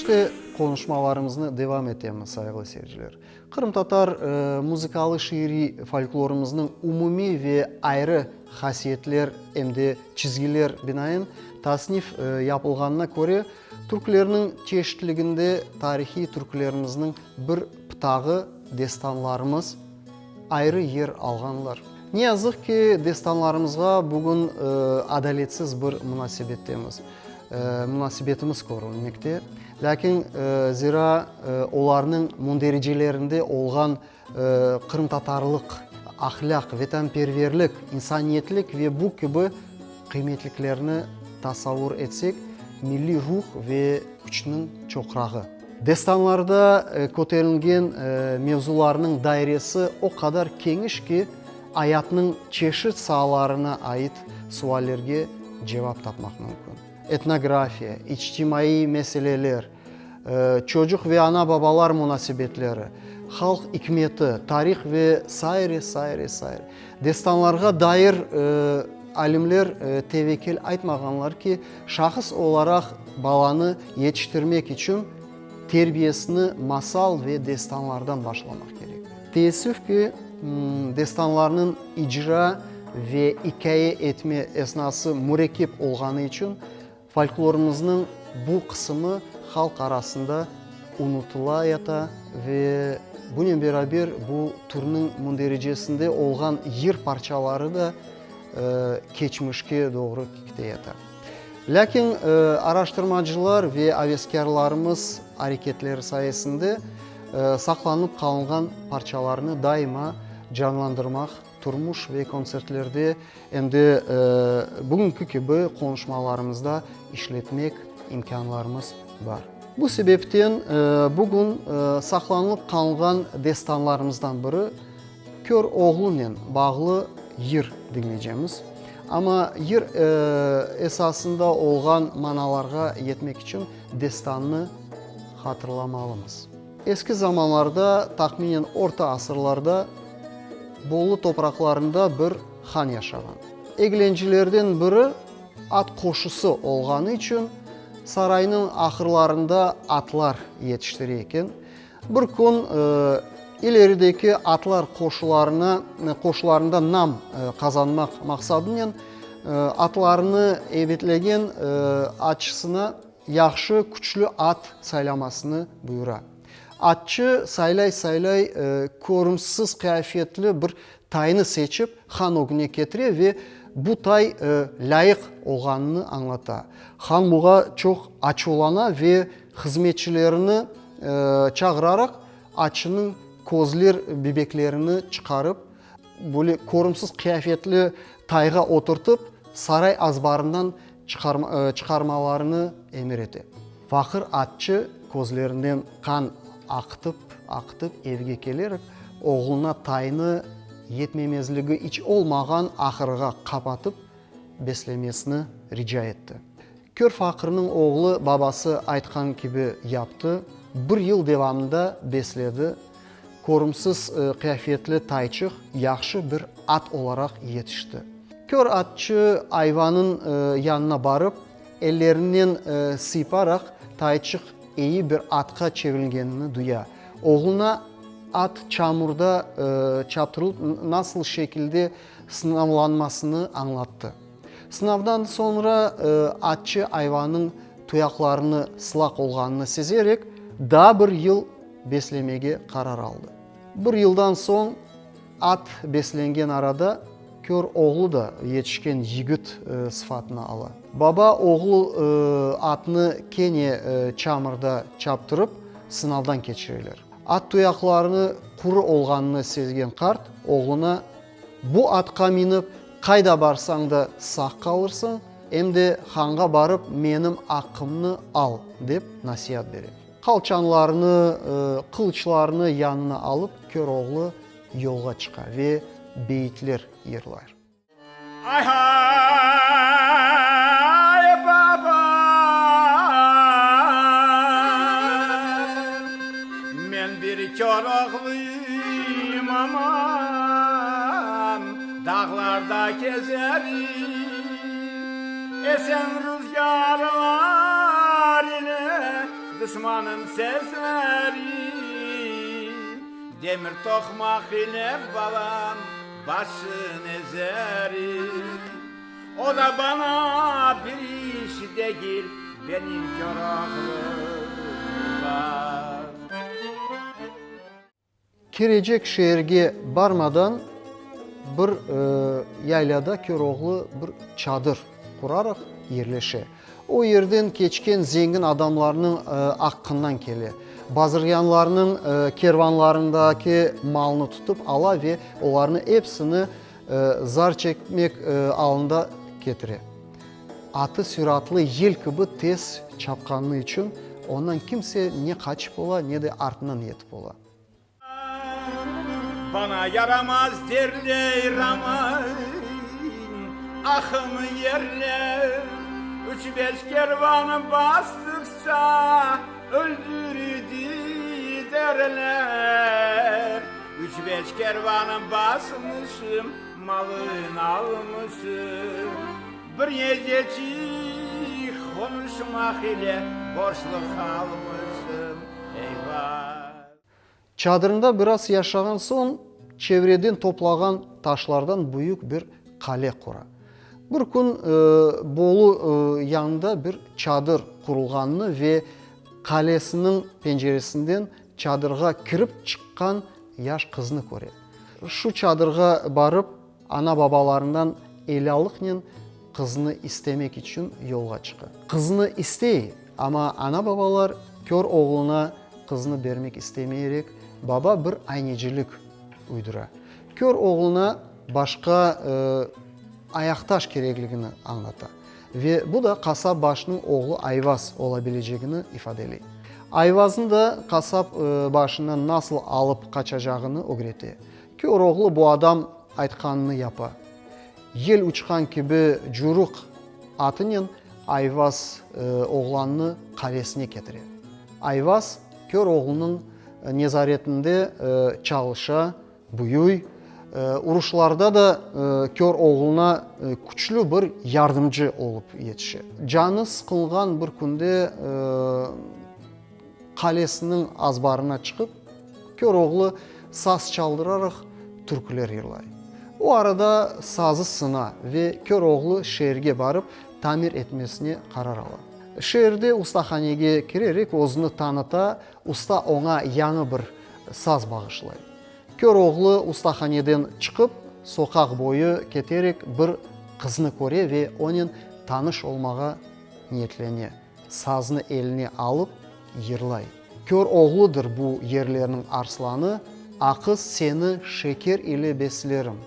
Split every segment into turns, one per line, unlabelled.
İşte, qonuşmalarımıznı devam etemiz, sayğılı seyirciler. Qırımtatar muzıkalı-şiiriy folklorımıznıñ umumiy ve ayrı hasiyetler em de çizgiler binaen tasnif yapılğanına köre, türklerniñ çeşitliginde tarihiy türklerimizniñ bir pıtağı destanlarımız ayrı yer alğanlar. Ne yazıq ki, destanlarımızğa bugün adaletsiz bir munasebettemiz, munasebetimiz körülmekte. Lâkin, zira olarnıñ mündericelerinde olğan qırımtatarlıq, ahlâq, vetanperverlik, insaniyetlik ve bu kibi qıymetliklerni tasavvur etsek, milliy ruh ve küçniñ çoqrağı. Destanlarda köterilgen mevzularnıñ dairesi o qadar keniş ki, ayatnıñ çeşit saalarına ait suallerge cevap tapmaq mümkün. Etnografiya, içtimaiy meseleler, çocuq ve ana-babalar munasebetleri, halq ikmeti, tarih ve saire, saire, saire. Destanlarğa dair alimler tevekel aytmağanlar ki, şahıs olaraq balanı yetiştirmek içün terbiyesini masal ve destanlardan başlamaq kerek. Teessüf ki, destanlarnıñ icra ve ikâye etme esnası mürekkep olğanı içün folklorımıznıñ bu qısımı halq arasında unutıla yata ve bunen beraber bu türniñ mündericesinde olğan yır parçaları da keçmişke doğru kite yata. Lâkin araştırmacılar ve aveskârlarımız areketleri sayesinde saqlanıp qalınğan parçalarnı daima canlandırmaq, turmuş ve kontsertlerde, em de bugünki kibi qonuşmalarımızda işletmek imkânlarımız bar. Bu sebepten bugün saqlanılıp qalınğan destanlarımızdan biri Kör oğlunen bağlı yır diñleycemiz. Amma yır esasında olğan manalarğa yetmek içün destannı hatırlamalımız. Eski zamanlarda, tahminen orta asırlarda, Bolu topraqlarında bir han yaşağan. Eglencilerden biri at qoşusı olğanı içün saraynıñ ahırlarında atlar yetiştire eken. Bir kün ilerideki atlar qoşularına qoşularında nam qazanmaq maqsadınen atlarını ebetlegen atçısına yahşı, küçlü at saylamasını buyura. Atçı saylay-saylay körümsiz qıyafetli bir taynı seçip, han ögüne ketire ve bu tay lâyıq olğanını añlata. Han buğa çoq açuvlana ve hızmetçilerini çağıraraq, atçınıñ közler bebeklerini çıqarıp, böyle körümsiz qıyafetli tayğa oturtıp, saray azbarından çıqarmalarını emir ete. Faqır atçı közlerinden qan aqıtıp, aqıtıp evge kelerek, oğluna taynı yetmemezligi iç olmağan ahırğa qapatıp beslemesini rica etti. Kör faqırnıñ oğlu babası aytqan kibi yaptı, bir yıl devamında besledi, körümsiz qıyafetli tayçıq yahşı bir at olaraq yetişti. Kör atçı ayvanıñ yanına barıp, ellerinen sıyparaq, tayçıq eyi bir atqa çevirilgenini duya. Oğluna at çamurda çaptırılıp nasıl şekilde sınavlanmasını añlattı. Sınavdan soñra atçı ayvanıñ tuyaqlarını sılaq olğanını sezerek, daa bir yıl beslemege qarar aldı. Bir yıldan soñ at beslengen arada kör oğlu da yetişken yigit sıfatını ala. Baba oğlu atnı kene çamırda çaptırıp, sınavdan keçireler. At tuyaqlarını quru olğanını sezgen qart oğluna Bu atqa minip, qayda barsañ da sağ qalırsıñ, em de hanğa barıp menim aqqımnı al, dep nasiat bere. Qalçanlarını, qılıçlarını yanına alıp, Köroğlu yolğa çıqa ve beyitler yırlar.
Ay-hay, baba, men bir Köroğluyım, aman, dağlarda kezerim, esen rüzgârlar ile. Duşmanım sezerim. Demir toqmaq ile balam başın ezerim. O da bana bir iş degil, benim Köroğlum bar.
Kerecek şeerge barmadan bir yaylâda Köroğlu bir çadır quraraq yerleşe. O yerden keçken zengin adamlarnıñ aqqından kele. Bazirgânlarnıñ kervanlarındaki malnı tutıp ala ve olarnı epsini zar çekmek alında ketire. Atı süratlı yel kibi tez çapqanı içün ondan kimse ne qaçıp ola, ne de artınan yetip ola.
Bana yaramaz derler aman, ahım yerler. Üç-beş kervan bastıqça öldürdi derler. Üç-beş kervan basmışım, malın almışım. Bir gececik qonuşmaq ile borclu qalmışım, eyvah.
Çadırında biraz yaşağan soñ, çevreden toplağan taşlardan büyük bir qale qura. Bir kün Bolu yanında bir çadır qurulğanını ve qalesiniñ penceresinden çadırğa kirip çıqqan yaş qıznı köre. Şu çadırğa barıp, ana-babalarından elâlıqnen qıznı istemek içün yolğa çıqa. Qıznı istey, amma ana-babalar kör oğluna qıznı bermek istemeyerek, baba bir aynecilik uydura. Kör oğluna başqa ayaqtaş kerekligini añlata ve bu da qasap başınıñ oğlu Ayvaz olabilecegini ifadeley. Ayvaznı da qasap başından nasıl alıp qaçacağını ögrete. Kör oğlu bu adam aytqanını yapa. Yel uçqan kibi curuq atınen Ayvaz oğlannı qalesine ketire. Ayvaz kör oğlunıñ nezaretinde çalışa, büyüy. Uruşlarda da kör oğluna küçlü bir yardımcı olıp yetişe. Canı sıqılğan bir künde qalesiniñ azbarına çıqıp, kör oğlu saz çaldıraraq türküler yırlay. O arada sazı sına ve kör oğlu şeerge barıp tamir etmesine qarar ala. Şeerde ustahanege kirerek özüni tanıta, usta oña yañı bir saz bağışlay. Kör oğlu ustahaneden çıqıp, soqaq boyu keterek bir qıznı köre ve onen tanış olmağa niyetlene. Saznı eline alıp, yırlay. Kör oğludır bu yerlerniñ arslanı, Aqız seni şeker ile beslerim.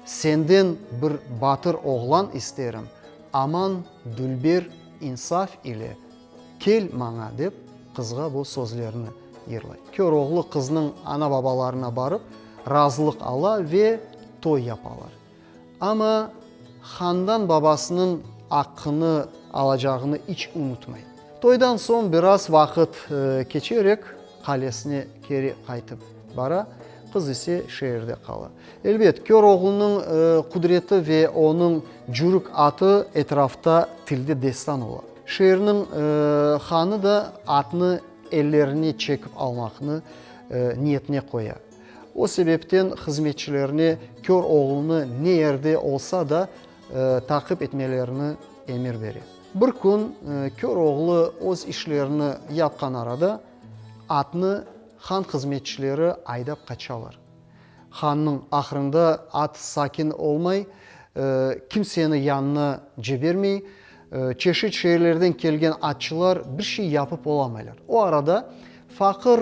Senden bir batır oğlan isterim, Aman, dülber, insaf ile kel maña, dep, qızğa bu sözlerni yırlay. Kör oğlu qıznıñ ana-babalarına barıp, razılıq ala ve toy yapalar. Amma handan babasınıñ aqqını alacağını iç unutmay. Toydan soñ biraz vaqıt keçerek qalesine keri qaytıp bara, qız ise şeerde qala. Elbet, kör oğlunıñ qudreti ve onıñ cürük atı etrafta tilde destan ola. Şeerniñ hanı da atnı ellerine çekip almaqnı niyetine qoya. O sebepten hızmetçilerine kör oğlunı ne yerde olsa da taqip etmelerini emir bere. Bir kün kör oğlu öz işlerini yapqan arada, atnı han hızmetçileri aydap qaçalar. Hannıñ ahırında at sakin olmay, kimseni yanına cebermey, çeşit şeerlerden kelgen atçılar bir şey yapıp olamaylar. O arada faqır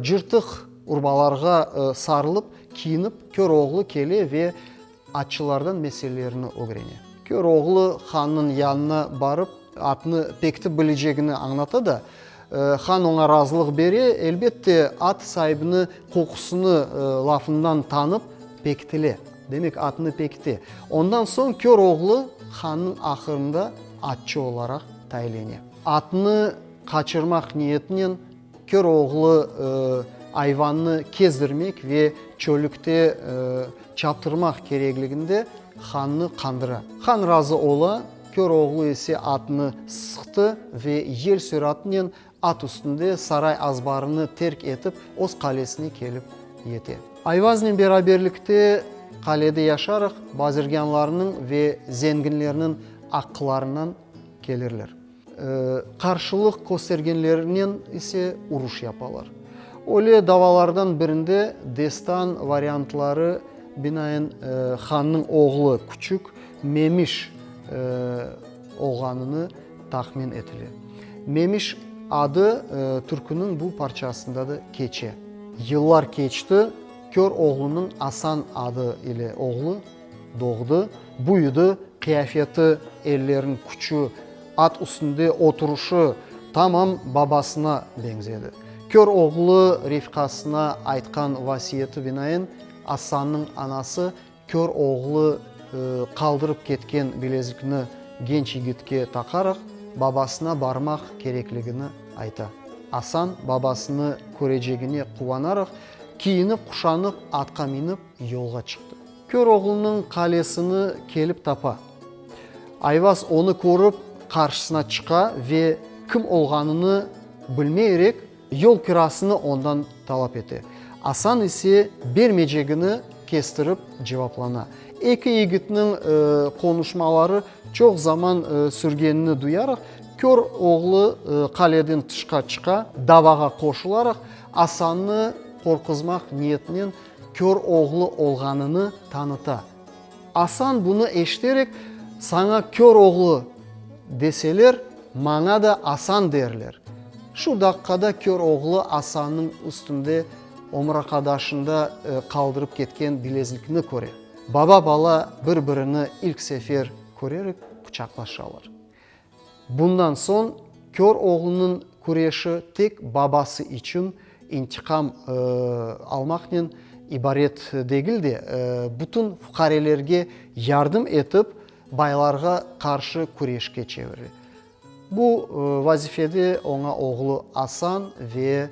cırtıq urbalarğa sarılıp, kiyinip, kör oğlu kele ve atçılardan meselelerini ögrene. Kör oğlu hannıñ yanına barıp, atnı pekitip bilecegini añlata da, han oña razılıq bere, elbette, at saibini qoqusını lafından tanıp, pekitile. Demek, atnı pekite. Ondan soñ kör oğlu hannıñ ahırında atçı olaraq tayinlene. Atnı qaçırmaq niyetinen kör oğlu ayvannı kezdirmek ve çöllükte çaptırmaq kerekliginde hannı qandıra. Han razı ola, kör oğlu ise atnı sıqtı ve yel süratınen. at üstünde saray azbarını terk etip, öz qalesine kelip yete. Ayvaznen beraberlikte qalede yaşaraq, bazirgânlarnıñ ve zenginlerniñ aqqlarından kelirler. Qarşılıq köstergenlerinen ise uruş yapalar. Öyle davalardan birinde destan variantları binaen hannıñ oğlu küçük Memiş olğanını tahmin etile. Memiş adı türküniñ bu parçasında da keçe. Yıllar keçti, kör oğlunıñ Asan adı ile oğlu doğdı, büyüdi, qıyafeti, elleriniñ küçü, at üstünde oturışı tamam babasına beñzedi. Kör oğlu refiqasına aytqan vasiyeti binaen, Asannıñ anası kör oğlu qaldırıp ketken bilezikni genç yigitke taqaraq, babasına barmaq kerekligini ayta. Asan babasını körecegine quvanaraq, kiyinip-quşanıp, atqa minip, yolğa çıqtı. Kör oğlunıñ qalesini kelip tapa. Ayvaz onı körip, qarşısına çıqa ve kim olğanını bilmeyerek, yol kirasını ondan talap ete. Asan ise bermeycegini kestirip cevaplana. Eki yigitniñ qonuşmaları çoq zaman sürgenini duyaraq, kör oğlu qaleden tışqa çıqa, davağa qoşularaq, Asannı qorquzmaq niyetinen kör oğlu olğanını tanıta. Asan bunı eşiterek, Saña kör oğlu deseler, maña da Asan derler. Şu daqqada kör oğlu Asannıñ üstünde ömürarqadaşında qaldırıp ketken bilezlikni köre. Baba-bala bir-birini ilk sefer körerek quçaqlaşalar. Bundan soñ kör oğlunıñ küreşi tek babası içün intiqam almaqnen ibaret degil de, bütün fuqarelerge yardım etip, baylarğa qarşı küreşke çevirile. Bu vazifede oña oğlu Asan ve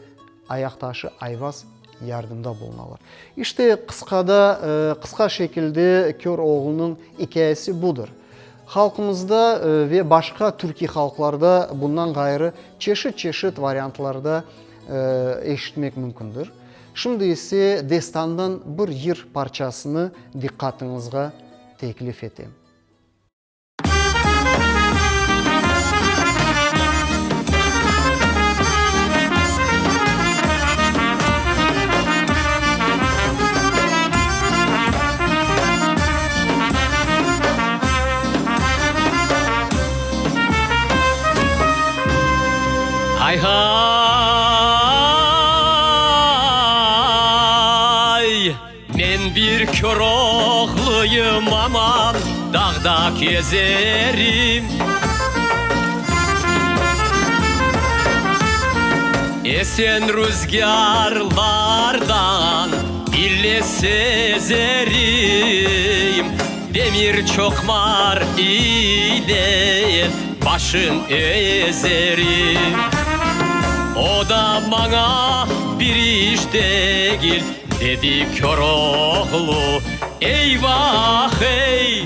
ayaqtaşı Ayvaz yardımda bulunalar. İşte, qısqada, qısqa şekilde kör oğlunıñ ikâyesi budır. Halqımızda ve başqa türkiy halqlarda bundan ğayrı çeşit-çeşit variantlarda eşitmek mümkündir. Şimdi ise destandan bir yır parçasını diqqatıñızğa teklif etem.
Ay-hay! Men bir kör oğluyım, aman, dağda kezerim. Esen ruzgârlardan ille sezerim. Demir çoqmar ile başın ezerim. O da maña bir iş degil, dedi kör oğlu, eyvah, ey!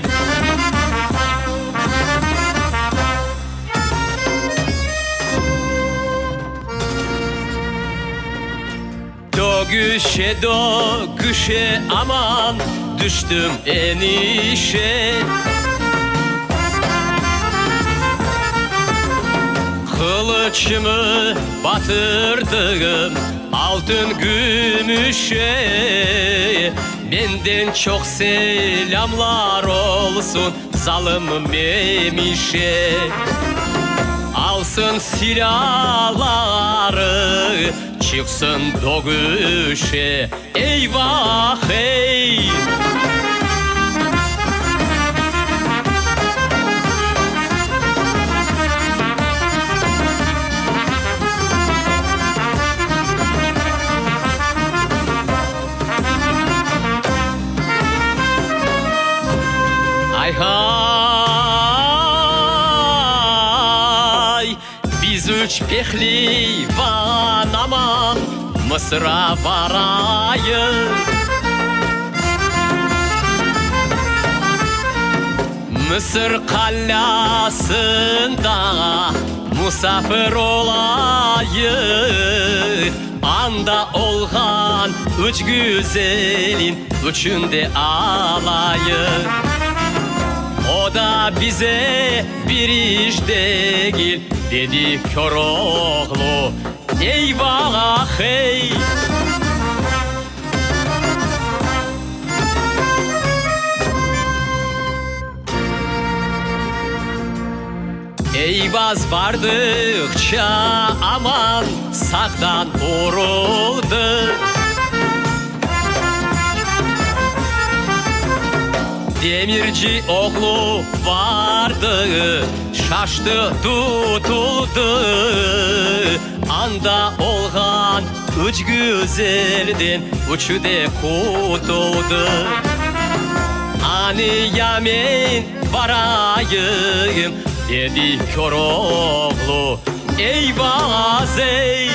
Dögüşe, dögüşe, aman, düştüm enişe. Qılıçımı batırdım altın gümüşe. Menden çoq selâmlar olsun zalım Memişe. Alsın silâları, Çıqsın dögüşe, eyvah, ey! Ay-hay! Biz üç pehlivan aman Mısır'a barayıq. Mısır qalâsında. Musafir olayıq, Anda olğan üç güzelin Üçün de alayıq. O da bize bir iş degil, Dedi Köroğlu, Eyvah, ey! Eyvaz bardıqça aman sağdan uruldı. Demirci oğlu vardı, şaştı, tutuldı. Anda olğan üç güzelden üçü de qutuldı. Ani ya men barayım, dedi Köroğlu, Eyvaz, ey!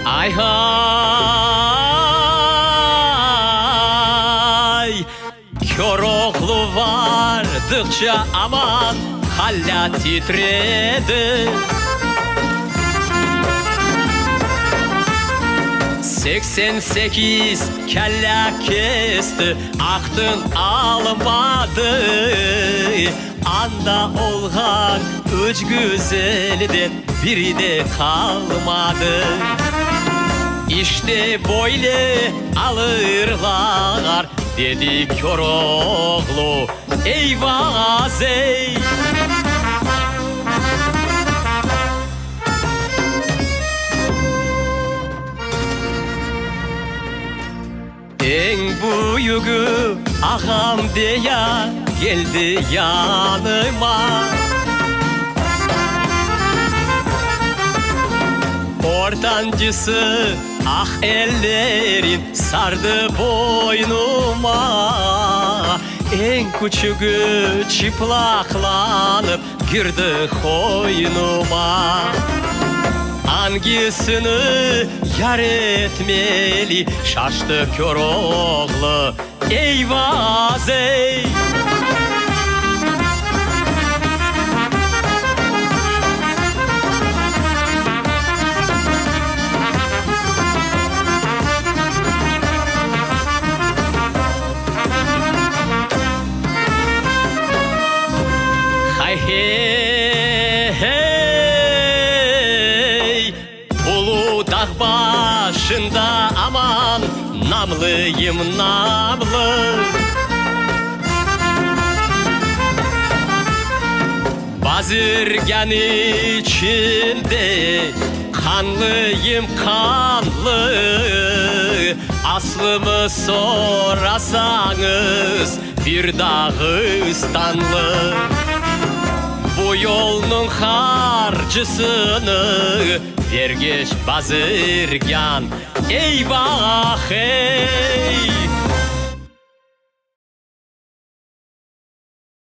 Ay-hay! Köroğlu vardıqça aman hallâ titredi. 88 kella kesti, aqtın almadı. Anda olğan üç güzelden biri de qalmadı. İşte böyle alırlar, dedi Köroğlu, Eyvaz, ey! Eñ büyügi ağam deya keldi yanıma. Ortancısı ah ellerin sardı boynuma. Eñ küçügi çıplaqlanıp kirdi qoynuma. Angisini yar etmeli, şaştı Köroğlu, Eyvaz, ey! Hay-hey-hey! Ulu dağ başında aman namlıyım, namlı. Bazirgân içinde qanlıyım, qanlı. Aslımı sorasañız, bir dağıstanlı. Bu yolnıñ harcısını vergeç bazirgân, eyvah, ey!